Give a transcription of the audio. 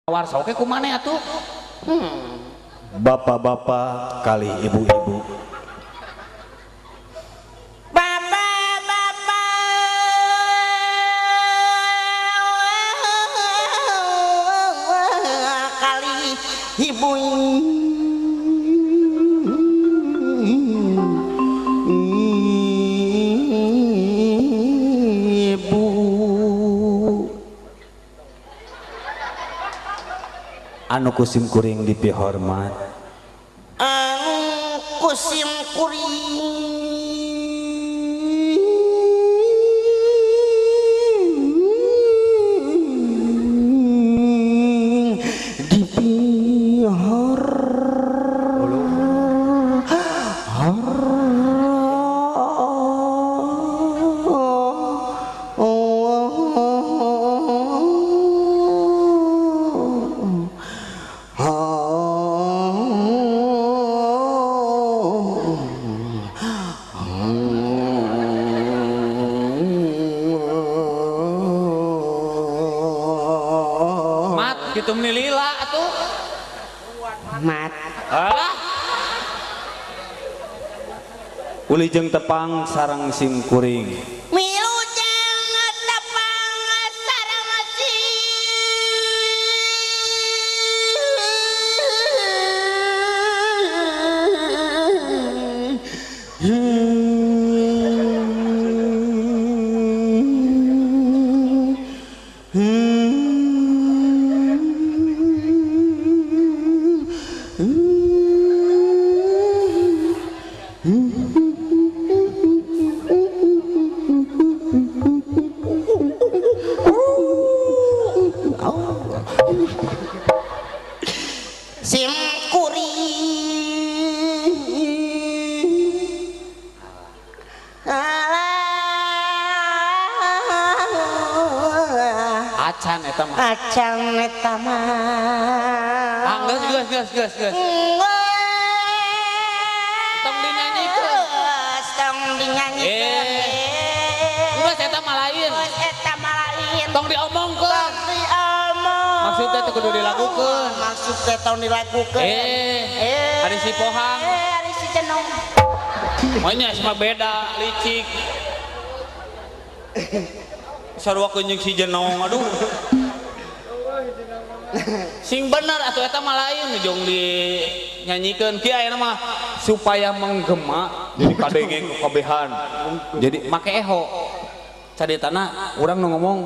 Warsa oke kumane atuh. Bapak-bapak kali ibu-ibu. Bapak-bapak kali ibu. Anu kusim kuring dipihormat, anu kusim kuring dipihormat. Gitu menilila atuh. Mat. Alah. Ulijeng tepang sarang sim kuring. Wilujeng tepang sarang sim. Sim kuring alah acan eta mah, acan eta mah. Ah, geus geus geus geus geus. Tong dinyanyikeun, tong dinyanyikeun. Geus eta mah lain, geus eta mah lain. Tong diomongkeun, maksudnya teh kudu dilakukeun, maksudnya tong dilakukeun. Ari si Pohang, ari si Cenong. Monya mah beda, licik. Sarua jeung si Jenong, aduh. Sing bener atuh eta mah lain jong dinyanyikeun. Kieu ayeuna mah supaya menggema jadi kadenge ku kabehan. Jadi make eho. Caritana urang nu ngomong